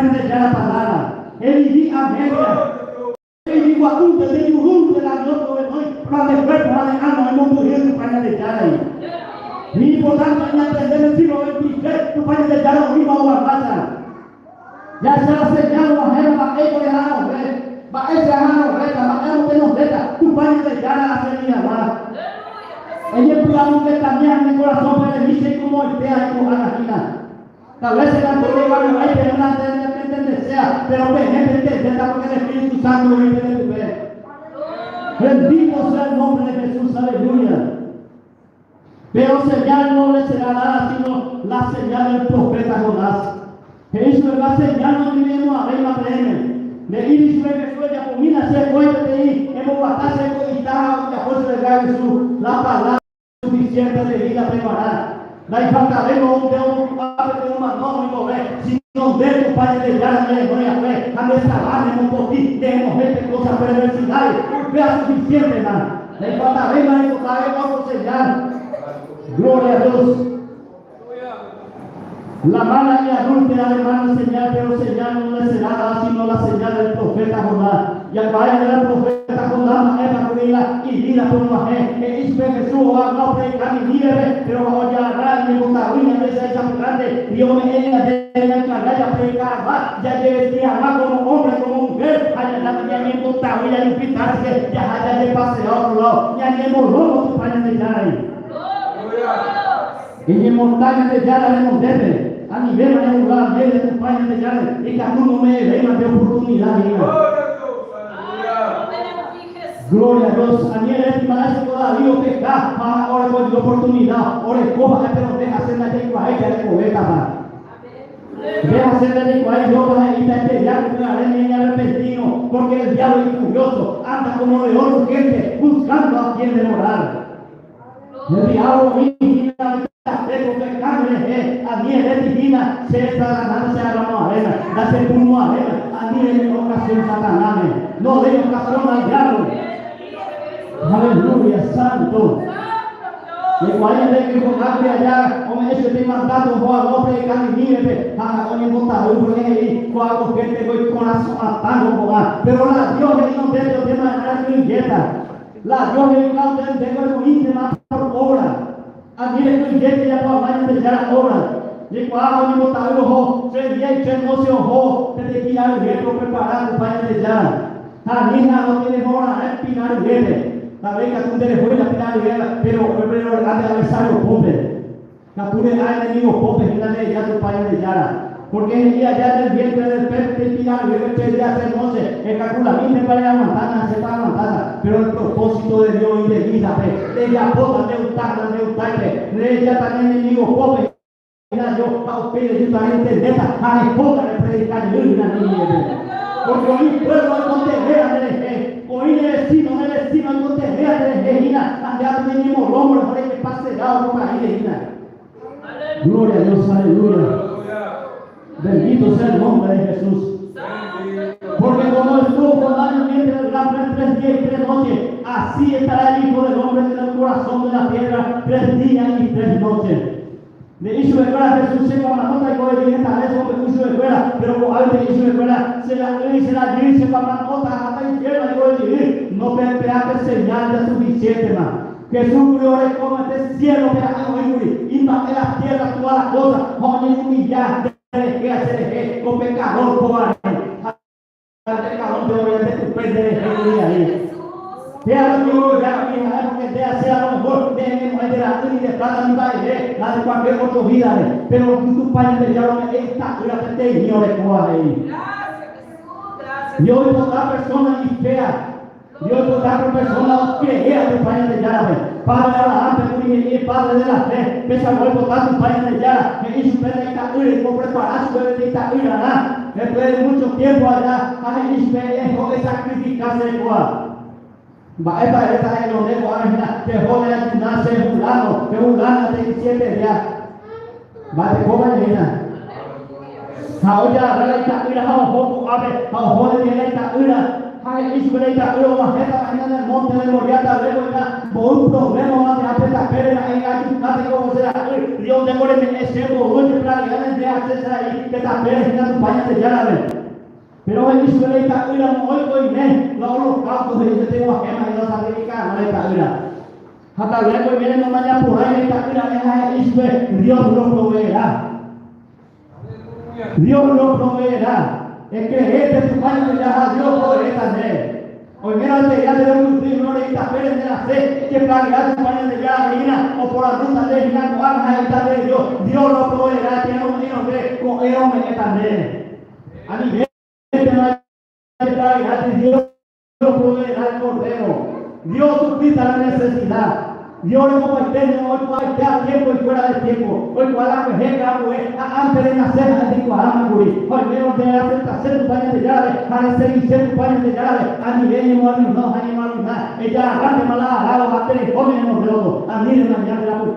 Ñandejára palabra. Evivi a media. Evivi gua'únte, nde jurúnte la Dios ohenói, la nde cuerpo ha ne alma oñemombyry Tupã Ñandejára-gui. Iñimportante ñantende en el siglo veintitrés Tupã Ñandejára oĩva oguardáta. Jahecha la señal og̃uahẽva mba'éiko reha'arõve, mba'e che aha'arõvéta, mba'e amotenondéta Tupã Ñandejára aservi hag̃ua. Eñepy'amongetami ha ne korasõpe eremi che ikomoite aiko ág̃a hína. Tal vez che nantendekuaamo'ãi peẽ nantendesea, péro peẽ pentendéta porque el Espíritu Santo oĩ pende pype. Bendito sea el nombre de Jesús, aleluya. Pero señal no le será dada sino la señal del profeta Jonás. He'i chupe, La señal noñeme'ẽmo'ãvéima peẽme. Nde'íri chupe Jesús ejapomína che kói peteĩ emboguata che ko ita ha ojapo chupekuéra Jesús la palabra suficiente de vida peguarã. Ndaifaltavéima nde omopu'ã peteĩ omano oĩvove, sino nde Tupã Ñandejára nerenói akue ha nde salva nemopotĩ, nde emohẽ pe cosa perversidades, upéva suficiente-ma. Ndaipatavéima reikotave otro señal. Gloria a Dios. La mala y adúltera demanda señal, pero señal no le será dada sino la señal del profeta Jonás. Jaikuaa ñande el profeta Jonás mba'épa kuri la ivida pe og̃uahẽ. He'i chupe Jesús oagua opredika Nínivepe, pero ha ojagarra iñembotavy ñandéicha isapukánte, Dios ome'ẽ ñandéve ñankarga japredika hag̃ua, jajevesti hag̃ua como hombre, como mujer, ha ñandápe ñañembotavy jajupi Társipe, jaha jajepasea otro lado, ñañemolómo Tupã Ñandejáragui. Eñemonta Ñandejára renondépe, anivéma rehura ndéve Tupã Ñandejára, ikatu nome'ẽvéima nde oportunidad hína. Gloria a Dios, ani ere mba'éicha ko David opeka ha oreko jey oportunidad, oreko ha'e péro nde ha che ndajaikuaái jarekovétapa. Nde ha che ndajaikuaái Jehová he'íta eteria ko pyhare ñañearrepentirõ, porque el diablo ifurioso, anda como león rugente buscando a quien devorar. El diablo oĩ hína ojape ko pecado rehe, ani eréti hína, che Satanás che arramo'ãvéna, ndachepurmo'ãvéna, ani reme'ẽ ocasión Satanáme, no deis ocasión al diablo. Aleluya, santo. Jaikuaa ñande que Jonás-pe aja ome'ẽ chupe imandáto oho hag̃ua opredika Nínivepe ha ha'e oñembotavy porque he'i ko'ã ko hénte ko ikorasõ atãvo ko'ã. Pero la Dios he'i ndéve otema'erã rekyhyjéta. La Dios he'ika ndéve ndéko emoĩntema por obra. Ani rekyhyje jajapo hag̃ua Ñandejára obra. Jaikuaa ha oñembotavy oho che día y che noche oho peteĩ hi'aryvépe oprepara Tupã Ñandejára. Ha ani ha'arõ tereho raẽ pira ryvépe. Avei katu nderehói la pira ryvépe, péro upépe reorga nde adversario pópe. Katu re'a enemigo pópe hína ndereja Tupã Ñandejára. Pórke he'i aja en el vientre del pez peteĩ pira ryvépe che día che noche, ekalkulamíntepa reaguantáta ha chépa aguantáta. Péro el propósito de Dios oĩ nde vídape, rejapóta nde utáta nde utáipe, rehejáta ne enemigo pópe. Hína yo ha upéi rejúta rentendéta ha rehóta repredika jey hína Nínivepe. Pórke oĩ puévlo oikotevẽva nderehe, oĩ ne vesíno, ne vesíno oikotevẽva nderehe hína ha nde atu neñemolómo reho rejepaseávo ko paíre hína. Gloria a Dios, aleluya. Bendito sea el nombre de Jesús. Porque como estuvo Jonás en el vientre del gran pez tres días y tres noches, así estará el Hijo del Hombre en el corazón de la tierra tres días y tres noches. Nde'i chupekuéra Jesús che kuamanóta oikove jey heta vése ombe'u chupekuéra, péro ko'águi he'i chupekuéra, Che ra'y, che rajy, che kuamanóta aháta infiérno oikove jey, no pepe'a pe señal ja suficiéntema. Jesús kuri orekóma pe cielo-pe ha'e oĩkuri, imba'e la tierra toda la cosa, ha oñehumilla nderehe ha cherehe ko pecador kóvare. Ha El pecador nde obviamente upe nde rehe kuri ahí. Péa lo que oñehumilla kuri ha'e porque nde ha che a lo mejor nereñemo'ãi nde ra'y ni nde plata ni mba'eve la de cualquier otro vida-re, pero Tupã Ñandejára ome'ẽ ita'ýra peteĩmi orekóva he'i. Dios oipota persona ifea. Dios oipota ko persona ocreea Tupã Ñandejárape. Padre Abraham-pe kuri he'i padre de la fe, peichagua oipota Tupã Ñandejára, he'i chupe ndaita'ýre, oprepara chupe peteĩ ta'yrarã. Después de mucho tiempo aja ha he'i chupe eho esacrifica che rekóva. Mba'épa eréta he'inonde ko'ág̃a hína, Peho nerajuna che fulano, pe fulana teĩ siete día. Mba'etekópa hína? Ha ojagarra la ita'ýra ha oho ko'ápe ha oho nendive la ita'ýra. Ha he'i chupe ita'ýra oguahẽtava hína en el monte de Moriah tal vez oĩta mboy problema oĩva pe tapére ra'e ajukáta ko che ra'y. Dios ndéko reme'ẽ che mboy jeplaguea nde ha che sa'i pe tapére hína Tupã Ñandejárape. Pero he'i chupe ita'ýra oiko oime la holocausto he'i chete oguahẽma hína osacrifica hag̃ua ita'ýra. Ha tal vez oimére nomañaporãi ita'ýra ha he'i chupe Dios lo proveerá. Dios lo proveerá. Es creerte Tupã Ñandejára Dios proveéta ndéve. Oimérõ te ya te reunutri no reitapére nde rasẽ ejeplaguea Tupã Ñandejára he'ína oporandúta nde hína ko'ág̃a ha he'íta ndéve Dios, Dios lo proveerá térã ome'ẽrõ nde ko'ẽrõ ome'ẽta ndéve. Anivéntema ejeplaguea Dios lo proveerá el cordero. Dios suplita la necesidad. Dios rekopaite oikuaaite a tiempo y fuera de tiempo. Oikuaa la kuehe ambue ha antes de nacer ha'e ndikuaáma kuri. Ha oimérõ nde aceptase Tupã Ñandejárape ha reseguise Tupã Ñandejárape anive ñemoarruinó ha ñemoarruiná. Ejagarrántema la arado ha tereho ñanemondévo ani remaña nde rapykuéri.